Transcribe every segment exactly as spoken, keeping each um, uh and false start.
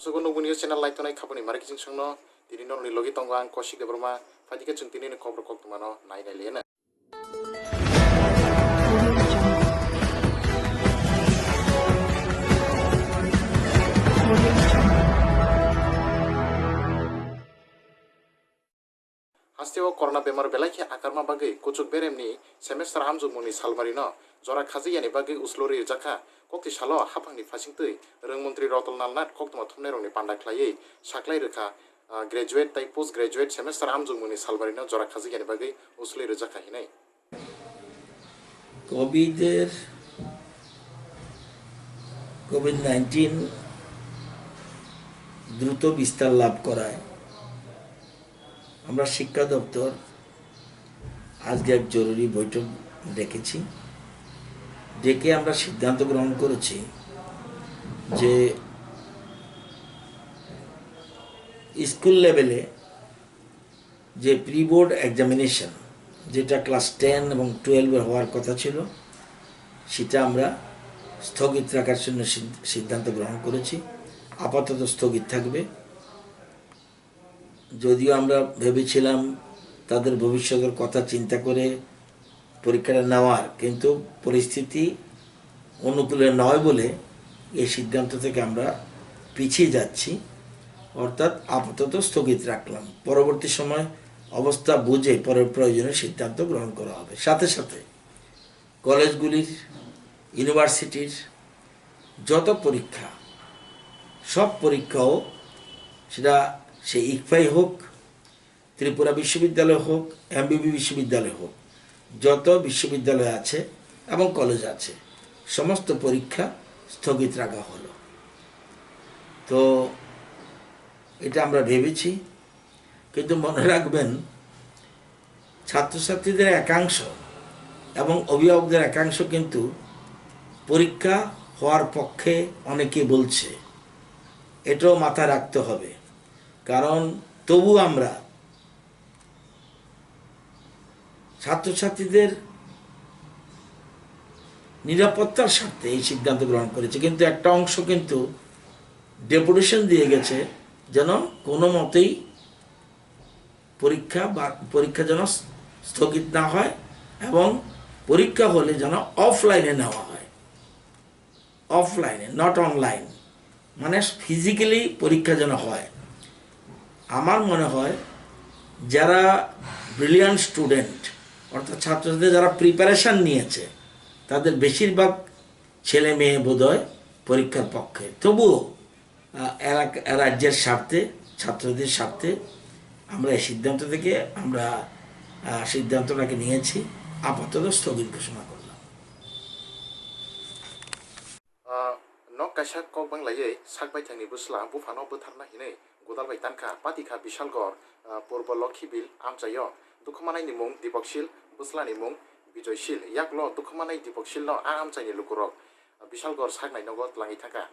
Sugo nukmani o channel naitongnai khapani mari kiching songno tini norokni logi tongo ang Kosik Debbarma. Phaidi khe chwng tini ni khobor koktwmano nai nai lena. Hasteo corona bemar belai khe akarma bagwi kuchuk beremni semester amjokmungni salmarino jora khajiyani bagwi usluri rwjakha. Kokti salo haphangni phasingtwi rwngmantri Ratan Lal Nath koktwma thumnairokni panda khlaiwi saklai rwkha, ah, graduate tei post graduate semester amjokmungni salmarino jora khajiyani bagwi usluri rwjakha hinwi. কোভিডের, Covid nineteen দ্রুত বিস্তার লাভ করায় আমরা শিক্ষা দপ্তর আজকে এক জরুরি বৈঠক ডেকেছি। ডেকে আমরা সিদ্ধান্ত গ্রহণ করেছি যে স্কুল লেভেলে যে প্রি বোর্ড এক্সামিনেশন, যেটা ক্লাস টেন এবং টুয়েলভে হওয়ার কথা ছিল, সেটা আমরা স্থগিত রাখার জন্য সিদ-, সিদ্ধান্ত গ্রহণ করেছি। আপাতত স্থগিত থাকবে। যদিও আমরা ভেবেছিলাম তাদের ভবিষ্যতের কথা চিন্তা করে পরীক্ষাটা নেওয়ার, কিন্তু পরিস্থিতি অনুকূলে নয় বলে এই সিদ্ধান্ত থেকে আমরা পিছিয়ে যাচ্ছি, অর্থাৎ আপাতত স্থগিত রাখলাম। পরবর্তী সময় অবস্থা বুঝে পরে প্রয়োজনীয় সিদ্ধান্ত গ্রহণ করা হবে। সাথে সাথে কলেজগুলির, ইউনিভার্সিটির যত পরীক্ষা, সব পরীক্ষাও, সেটা সে ইকফাই হোক, ত্রিপুরা বিশ্ববিদ্যালয় হোক, এমবিবি বিশ্ববিদ্যালয় হোক, যত বিশ্ববিদ্যালয় আছে এবং কলেজ আছে, সমস্ত পরীক্ষা স্থগিত রাখা হলো। তো এটা আমরা ভেবেছি, কিন্তু মনে রাখবেন, ছাত্রছাত্রীদের একাংশ এবং অভিভাবকদের একাংশ কিন্তু পরীক্ষা হওয়ার পক্ষে অনেকে বলছে। এটাও মাথায় রাখতে হবে, কারণ তবু আমরা ছাত্রছাত্রীদের নিরাপত্তার স্বার্থে এই সিদ্ধান্ত গ্রহণ করেছি, কিন্তু একটা অংশ কিন্তু ডেপুটেশন দিয়ে গেছে যেন কোনো মতেই পরীক্ষা বা পরীক্ষা যেন স্থগিত না হয় এবং পরীক্ষা হলে যেন অফলাইনে নেওয়া হয়, অফলাইনে, নট অনলাইন, মানে ফিজিক্যালি পরীক্ষা যেন হয়। আমার মনে হয় যারা ব্রিলিয়ান্ট স্টুডেন্ট, অর্থাৎ ছাত্রছাত্রী যারা প্রিপারেশন নিয়েছে, তাদের বেশিরভাগ ছেলে মেয়ে বোধহয় পরীক্ষার পক্ষে। তবুও, আহ, এলাকা, রাজ্যের স্বার্থে, ছাত্রদের স্বার্থে আমরা এই সিদ্ধান্ত থেকে, আমরা, আহ, সিদ্ধান্তটাকে নিয়েছি, আপাতত স্থগিত ঘোষণা করলাম। Ah, nok kaisa kok banglaiwi sak baithangni bwsla buphano bwtharna hinwi godal bai tankha, patikha Bishalgor, ah, Purbo Lokhibil amchaio. Dukhumanai ni mung Dipokshil, bwslani mung Bijoyshil. Yaklo dukhumanai Dipokshilno a amchaini lukurok, ah, Bishalgor sak nainogo twlangwi thangkha.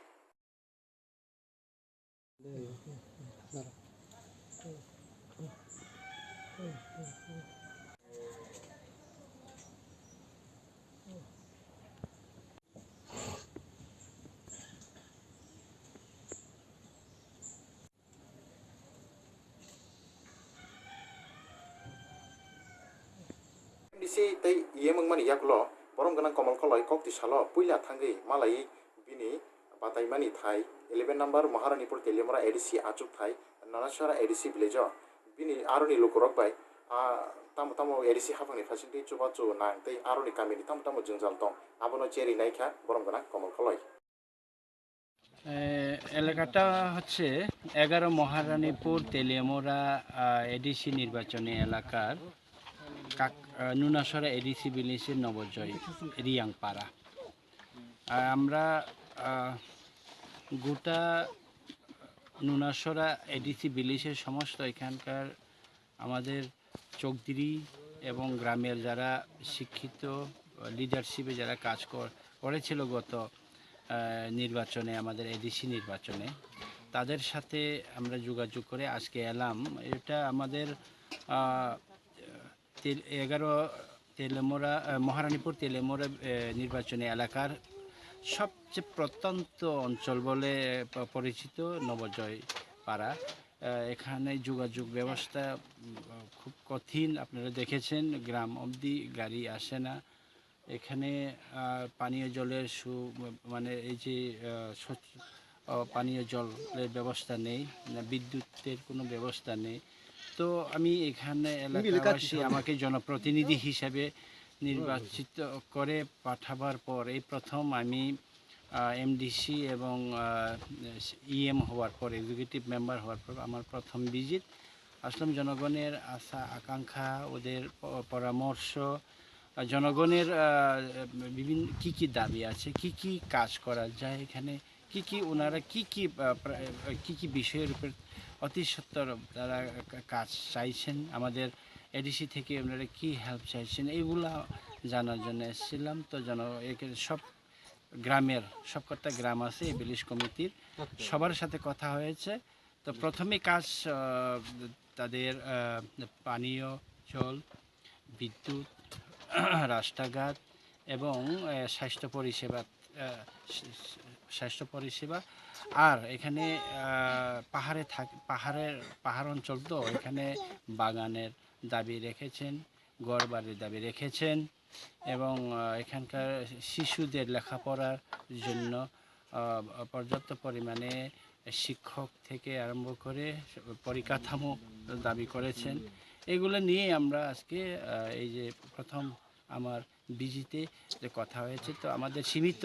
M D C tei E M wngmani yagulo borom gwnang Komol Koloi kok tisalo puila thangwi malaiwi bini bataimani thai eleven number Maharanipur Teliamura A D C achuk thai Nonasora A D C village o bini aroni lukurok bai, ah, tamo tamo A D C haphangni phasingtwi chubachu nang tei aroni kamini tamo tamo jwngjal tong abono cherwi naikha borom gwnang Komol Koloi. এ, এলাকাটা হচ্ছে এগারো মহারানীপুর তেলিয়ামুড়া, আহ, এডিসি নির্বাচনী এলাকার কাক-, আহ, নুনাসরা এডিসি ভিলেজের নবজয় রিয়াংপাড়া। আর আমরা, আহ, গোটা নুনাসরা এডিসি ভিলেজের সমস্ত এখানকার আমাদের চৌধুরী এবং গ্রামের যারা শিক্ষিত লিডারশিপে যারা কাজ কর-, করেছিল গত, আহ, নির্বাচনে, আমাদের এডিসি নির্বাচনে, তাদের সাথে আমরা যোগাযোগ করে আজকে এলাম। এটা আমাদের, আহ, তেল-, এগারো তেলেমোড়া, আহ, মহারানীপুর তেলেমোড়া, আহ, নির্বাচনী এলাকার সবচেয়ে প্রত্যন্ত অঞ্চল বলে প-, পরিচিত নবজয় পাড়া। আহ, এখানে যোগাযোগ ব্যবস্থা, উম, খুব কঠিন। আপনারা দেখেছেন, গ্রাম অবধি গাড়ি আসে না। এখানে, আহ, পানীয় জলের সু-, মানে এই যে, আহ, স্বচ্ছ, আহ, পানীয় জলের ব্যবস্থা নেই, না বিদ্যুতের কোনো ব্যবস্থা নেই। তো আমি এখানে এলাকাবাসী আমাকে জনপ্রতিনিধি হিসেবে নির্বাচিত করে পাঠাবার পর এই প্রথম আমি, আহ, এমডিসি এবং, আহ, ইএম হওয়ার পর, এক্সিকিউটিভ মেম্বার হওয়ার পর আমার প্রথম ভিজিট। আসলাম জনগণের আশা আকাঙ্ক্ষা, ওদের প-, পরামর্শ, আহ, জনগণের, আহ, বিভিন্ন কি কি দাবি আছে, কি কি কাজ করা যায় এখানে, কি কি ওনারা কি কি, আহ, প্রা-, আহ, কি কি বিষয়ের উপর অতি সত্বর তারা কা-, কাজ চাইছেন, আমাদের এডিসি থেকে ওনারা কি হেল্প চাইছেন, এগুলা জানার জন্য এসেছিলাম। তো জন-, এখানে সব গ্রামের, সব কটা গ্রাম আছে এই ভিলেজ কমিটির, আচ্ছা। সবার সাথে কথা হয়েছে। তো প্রথমে কাজ, আহ, তাদের, আহ, পানীয় জল, বিদ্যুৎ, রাস্তাঘাট এবং, আহ, স্বাস্থ্য পরিষেবা, আহ, স-, স-, স্বাস্থ্য পরিষেবা। আর এখানে, আহ, পাহাড়ে থাক-, পাহাড়ের, পাহাড় অঞ্চল তো, এখানে বাগানের দাবি রেখেছেন, ঘরবাড়ির দাবি রেখেছেন এবং, আহ, এখানকার শিশুদের লেখাপড়ার জন্য, আহ, পর্যাপ্ত পরিমাণে শিক্ষক থেকে আরম্ভ করে পরিকাঠামো দাবি করেছেন। এগুলো নিয়ে আমরা আজকে, আহ, এই যে প্রথম আমার ভিজিটে যে কথা হয়েছে, তো আমাদের সীমিত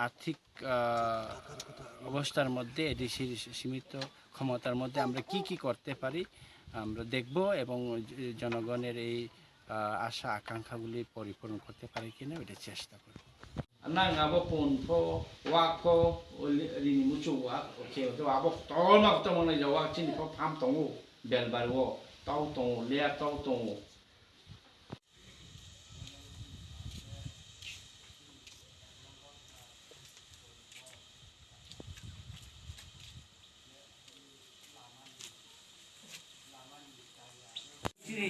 আর্থিক, আহ, অবস্থার মধ্যে, এডিসির সীমিত ক্ষমতার মধ্যে আমরা কি কি করতে পারি আমরা দেখব এবং জ-, জনগণের এই, আহ, আশা আকাঙ্ক্ষাগুলি পরিপূরণ করতে পারি কিনা ওইটা চেষ্টা করব। Nang abo pun pho wak pho rini muchung wak, okay, to abo tolma tongmani ja wak chini pho pham tongo, belbari o tau tongo, leya tau tongo. Chini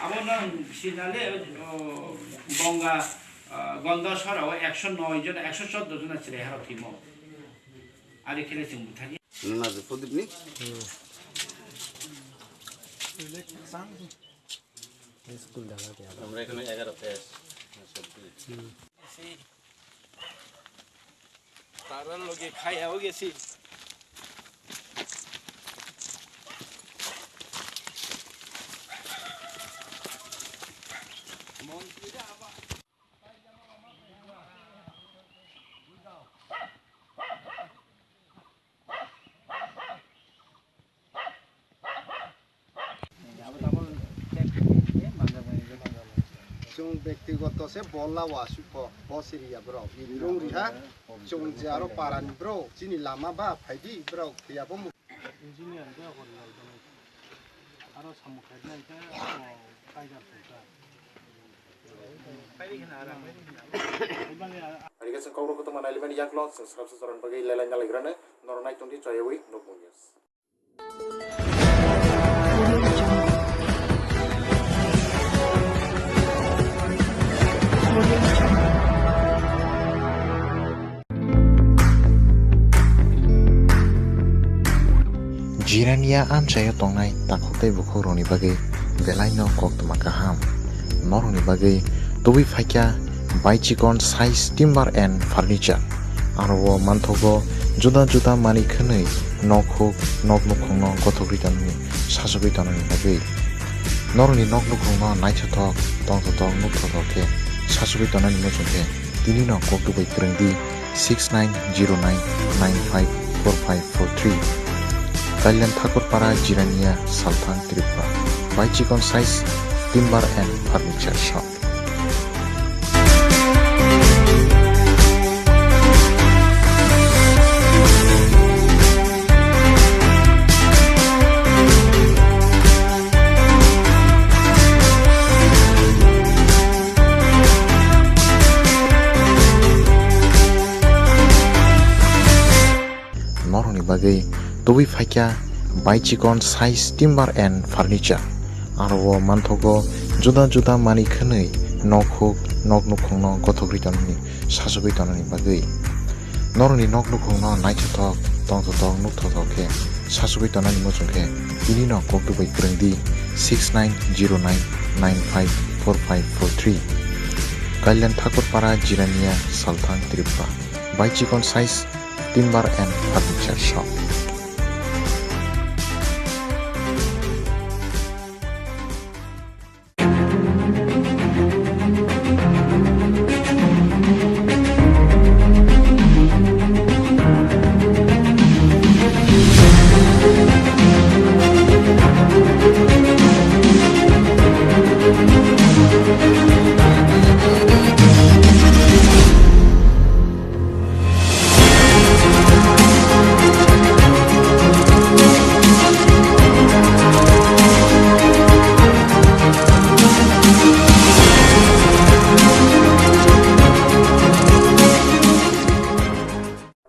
abo nang sinale, o, Bonga, o, Gonda sora o ekso noi jon, ekso chordo jon chwrai haro thimo. Ari khele chwng bwthani. Nana je Pradip ni? School daga kya? Amra ekhane egaro page. তারার লগে খাইয়াও গেছি। মন্ত্রীরা আবার Chwng bektigoto se bolla wasukho, bo siriya borok. Birong riha, chwng je aro parani borok, chini lama ba phaidi borok, thwiya bo mu-, engineer de hor lai jani. Aro samung khainai khe, o, tiger khaikha. Ari khe chwng kokno kotor manai limani yaklo, chwng swrapsa jorani bagwi lelai nalaigrano, norok naitung di choyawi nukmung news. Jirania amchaio tongnai takhuk tei bukhukrokni bagwi belaino koktwma kaham. Norokni bagwi tubui phaikha bai chikon size timber and furniture. Aro o manthogo juda juda manwi khwnwi nok huk, nok nukhungno gothogwi tonwi, sachogwi tonani bagwi. Norokni nok nukhungno naithothok, tongthothok, nukthothok khe sachogwi tonani muchung khe tinino kok tubui kwrwng di six nine zero nine nine five four five four three. Kailam Thakurpara, Jirania, Salthang, Tripura. Bai chikon size timber and furniture shop. Norokni bagwi tubui phaikha bai chikon size timber and furniture. Aro o manthogo juda juda manwi khwnwi nok huk, nok nukhungno gothogwi tonani, sachogwi tonani bagwi. Norokni nok nukhungno naithothok, tongthothok, nukthokthok khe sachugwi tonani muchung khe tinino kok tubui kwrwng di six nine zero nine nine five four five four three. Kalyan Thakurpara, Jirania, Salthang, Tripura. Bai chikon size, timber and furniture shop.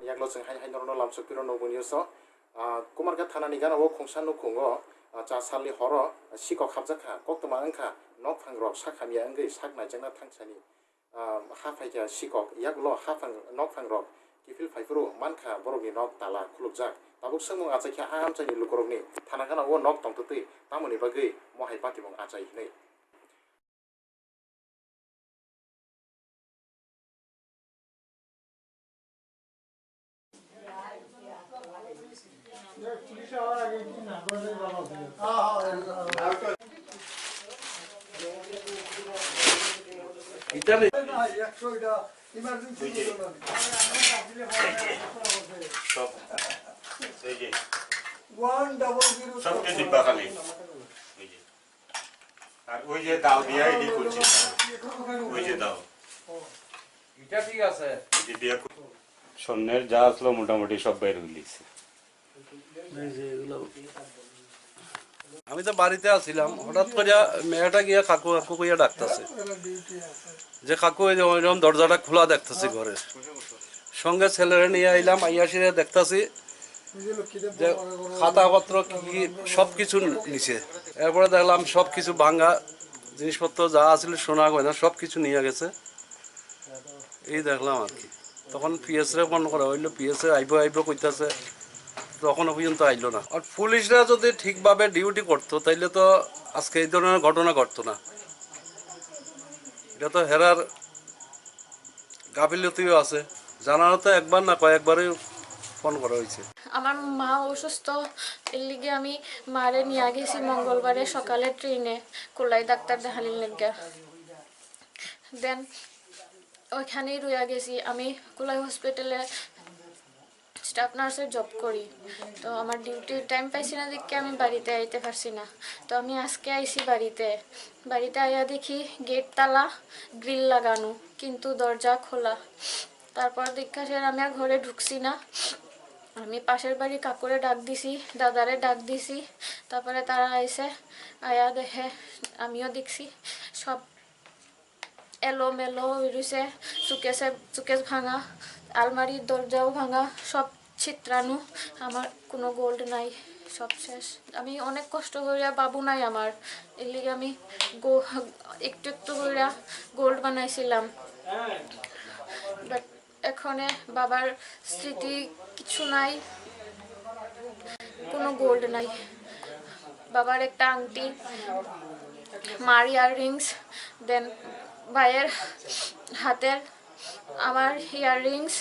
Yaklo chwng hai hai norokno lamsok piro nokboni uso, ah, Kumarghat thanani gana o khungsa nukhungo, ah, cha salni horo sikok hapjak kha, koktwma wngkha nokphang rok sak hamya wngwi sak naijakna thangsani, ah, ha phaikha sikok, yaklo haphang nokphang rok kiphil phaiphuru mankha borokni nok tala khulukjak. Tabuk swngmung achaikha a amchaini lukurokni thana gana o nok tongtwtwi tamoni bagwi mohai patibong achai hinwi. এটা রে। সব। এই যে। One double zero. সব কে ডিব্বা খালি। এই যে। আর ওই যে দাও দিয়া এডি করছি। ওই যে দাও। এটা ঠিক আছে। এই যে বিয়া কর- স্বর্ণের যা আসলো মোটামুটি সব বাইরে হইলিছে। আমি তো বাড়িতে আছিলাম, হঠাৎ করে মেয়েটা গিয়া কাকু কাকু কইয়া ডাকতেছে, যে কাকু এই যে ওইরকম দরজাটা খোলা দেখতেছি ঘরের। সঙ্গে ছেলেরে নিয়ে আইলাম, আইয়া সেরে দেখতেছি যে খাতাপত্র কি কি সব কিছু নিছে। এরপরে দেখলাম সব কিছু ভাঙা, জিনিসপত্র যা আছিল সোনা গয়না সব কিছু নিয়ে গেছে। এই দেখলাম আর কি। তখন পিএস রে ফোন করা হইলো, পিএস এ আইবো আইবো কইতাছে, তখনও পর্যন্ত আইলো না। আর পুলিশরা যদি ঠিকভাবে ডিউটি করতো, তাইলে তো আজকে এই ধরনের ঘটনা ঘটতো না। এটা তো হেরার গাফিলতিও আছে, জানানো তো একবার না কয়েকবারই ফোন করা হয়েছে। আমার মা অসুস্থ, এর লিগে আমি মারে নিয়ে গেছি মঙ্গলবারে সকালে ট্রেনে কুলাই ডাক্তার দেখানির লেগে। দেন ওইখানেই রইয়া গেছি আমি কুলাই হসপিটালে। স্টাফ নার্সের জব করি, তো আমার ডিউটির টাইম পাইছি না দেখে আমি বাড়িতে আইতে পারছি না। তো আমি আজকে আইছি বাড়িতে। বাড়িতে আইয়া দেখি গেট তালা, গ্রিল লাগানো, কিন্তু দরজা খোলা। তারপর দেখা স্যার আমি আর ঘরে ঢুকছি না। আমি পাশের বাড়ি কাকুরে ডাক দিছি, দাদারে ডাক দিছি, তারপরে তারা আইছে। আয়া দেখে, আমিও দেখছি সব এলোমেলো হয়ে রয়েছে, সুকেসে সুকেস ভাঙা, আলমারির দরজাও ভাঙা, সব ছিত্রানো। আমার কোনো গোল্ড নাই, সব শেষ। আমি অনেক কষ্ট করিয়া, বাবু নাই আমার, এর লিগে আমি গো- একটু একটু করিয়া গোল্ড বানাইছিলাম, বাট এখনে বাবার স্মৃতি কিছু নাই, কোনো গোল্ড নাই। বাবার একটা আংটি, মার ইয়াররিংস, দেন ভাইয়ের হাতের আমার ইয়াররিংস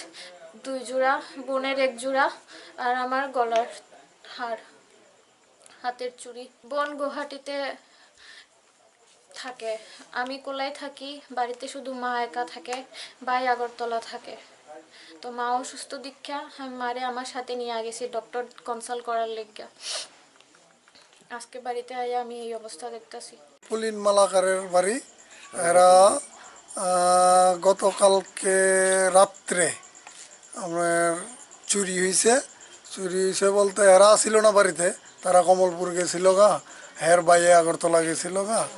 দুই জোড়া, বোনের এক জোড়া, আর আমার গলার হার, হাতের চুড়ি। বোন গুয়াহাটিতে থাকে, আমি কোলাই থাকি, বাড়িতে শুধু মা একা থাকে, ভাই আগরতলা থাকে। তো মা অসুস্থ দীক্ষা, আমি মারে আমার সাথে নিয়ে গেছি ডক্টর কনসাল্ট করার লেগে। আজকে বাড়িতে আইয়া আমি এই অবস্থা দেখতাছি। পুলিন মালাকারের বাড়ি। এরা, আহ, গতকালকে রাত্রে আমার চুরি হইছে। চুরি হইছে বলতে এরা ছিল না বাড়িতে, তারা কমলপুর গেছিল গা, হের বাইয়ে আগরতলা গেছিল গা।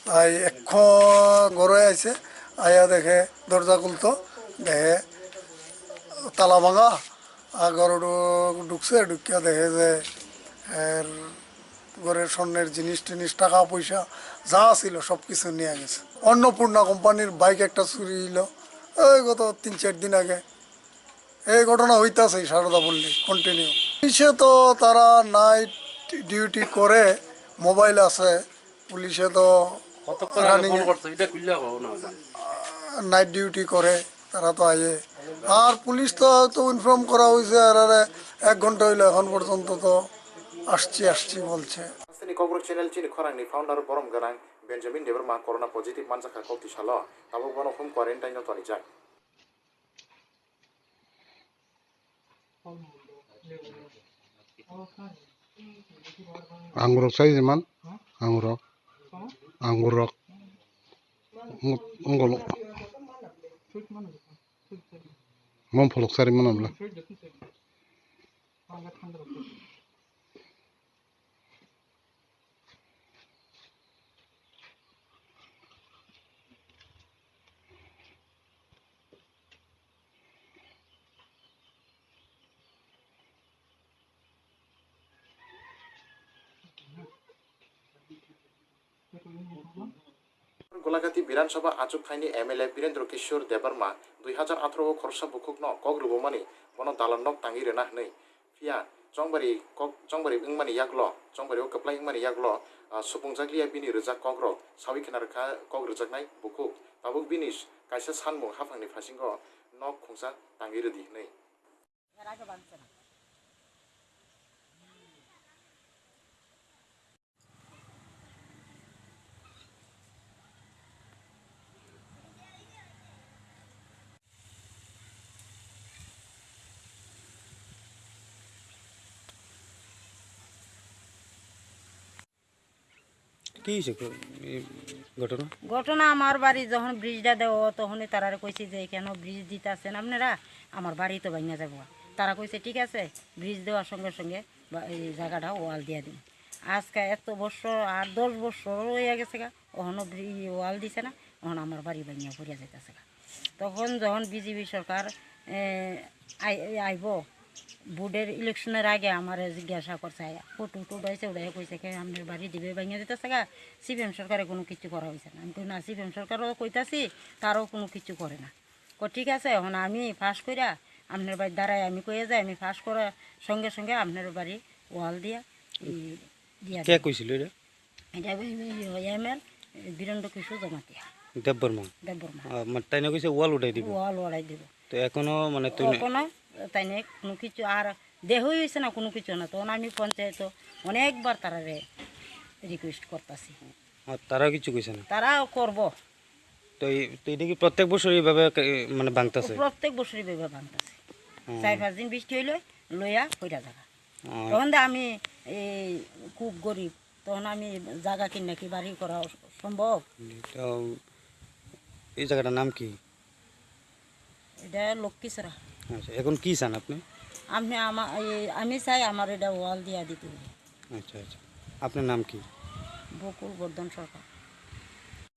তাই এখন ঘরে আইছে, আয়া দেখে দরজা খুলতো, দেখে তালা ভাঙা, আর ঘরে ঢু-, ঢুকছে, ঢুকিয়া দেখে যে এর ঘরের স্বর্ণের জিনিস টিনিস, টাকা পয়সা যা ছিল সব কিছু নিয়ে গেছে। অন্নপূর্ণা কোম্পানির বাইক একটা চুরি হইল ওই গত তিন চার দিন আগে। এই ঘটনা হইতাছে সারদা পল্লী কন্টিনিউ। পুলিশে তো তারা নাইট ডিউটি করে, মোবাইল আছে, পুলিশে তো কতক্ষণ আগে রানিং ফোন করছে? এটা খুললে হবে না। নাইট ডিউটি করে, তারা তো আইয়ে। আর পুলিশ তো হয়তো ইনফর্ম করা হয়েছে, আর আরে এক ঘন্টা হইলো, এখন পর্যন্ত তো আসছি আসছি বলছে। Hasteni Kokborok channel chini khorangni founder borom gwnang Benjamin Debbarma corona positive manjakha kok tisalo, tabuk bono home quarantine-o tonijak. Angurok sai man, angurok, angurok, ungol, mom pholok sari man abla. Golagati Bidhan Sabha achuk thaini M L A Birendra Kishore Debbarma dui hazar atharo o khoroksa bukhukno kok rwbomani bono dalan nok tangwi rwna hwnwi. Phiya chongbari kok, chongbari wngmani yaklo, chongbari o kwplai wngmani yaklo, ah, supungjakliya bini rwjak kokrok sawi khna rwkha kok rwjaknai bukhuk. Tabuk bini kaisa sanmung haphangni phasingo nok khungsa tangwi rwdi hwnwi. কি হয়েছে ঘটনা? ঘটনা আমার বাড়ি যখন ব্রিজটা দেওয়া, তখনই তারারে কইছি যে, "কেন ব্রিজ দিতাছেন আপনারা? আমার বাড়ি তো ভাঙা যাবো।" তারা কইছে, "ঠিক আছে, ব্রিজ দেওয়ার সঙ্গে সঙ্গে বা-, এই জায়গাটা ওয়াল দিয়ে দিন।" আজকে এত বছর, আর দশ বছর হয়ে গেছে গা, ওখানো ব্রি-, ওয়াল দিছে না, ওখানে আমার বাড়ি ভাঙিয়া পড়িয়া যাইতেছে গা। তখন যখন বিজেপি সরকার, এ, আই-, আইবো, ভোটের ইলেকশনের আগে আমারে জিজ্ঞাসা করছে, আয়া, ভোট উট উঠাইছে, উঠাইয়া কইছে, "কে আপনার বাড়ি দিবে ভাঙিয়া দিতেছে গা, সিপিএম সরকারে কোনো কিছু করা হয়েছে না।" আমি কই, "না, সিপিএম সরকারও কইতাছি, তারও কোনো কিছু করে না।" কো, "ঠিক আছে, এখন আমি পাস কইরা আপনার বাড়ি দাঁড়াই, আমি কইয়া যাই, আমি পাস করার সঙ্গে সঙ্গে আপনার বাড়ি ওয়াল দিয়া, ই, দিয়া কে দিই।" কইছিল এটা? এটা ওই, ওই, ওই এমএল বীরেন্দ্র কিশোর জমাতিয়া। দেববর্মা। দেববর্মা। আহ, মানে, তাই না কইছে ওয়াল উঠাই দিব। ওয়াল উঠাই দিব। তো এখনো, মানে, তুই না- এখনো তাই না কোনো কিছু আর দেহই হইছে না, কোনো কিছু না। তখন আমি পঞ্চায়েত অনেকবার তারারে রিকোয়েস্ট করতাছি। আর তারা কিছু কইছে না? তারা করব। তো এই, তো এটা কি প্রত্যেক বছর এইভাবে কে-, মানে, ভাঙতাছে? প্রত্যেক বছরই ভাবে ভাঙতাছে। হুম। চার পাঁচ দিন বৃষ্টি হইলে লইয়া পড়া জায়গা। হুম। তখন তো আমি এই খুব গরিব, তখন আমি জায়গা কিনে কি বাড়ি করা সম্ভব? তো এই জায়গাটার নাম কি? এটা লক্ষ্মীছড়া। আচ্ছা, এখন কি চান আপনি? আপনি আমা-, এই, আমি চাই আমার এটা ওয়াল দিয়া দিতে হবে। আচ্ছা, আচ্ছা। আপনার নাম কি? বকুল বর্ধন সরকার।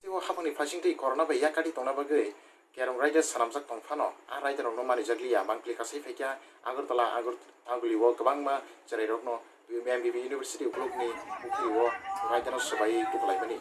Tei o haphangni phaisingtwi corona bai yakari tongna bagwi Kerong raida swnamjak tong phano, a raidarokno manijakliya mangpli kasai phaikha Agartala, Agar-, Agulio kwbangma chwrairokno M B B University ukulukni pukhrio raidano swbaiwi tuklaimani.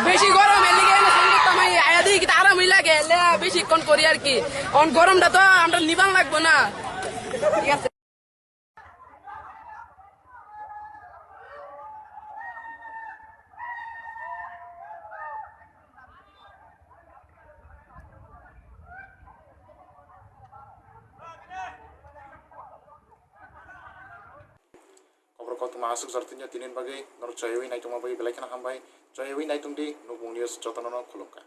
বেশি গরম, এর লিগে এনে সঙ্গে তো আমি আয়া দেখি কিন্তু আরামই লাগে, এলে বেশিক্ষণ করি আর কি। অন গরমটা তো আমরা নিবান লাগবো না, ঠিক আছে। Khobor koktwma aswk jora tini, tini bagwi norok choyawi naitongma bagwi belai kheno hambai. Choyawi naitongdi Nukmung News, jotono no khulumkha.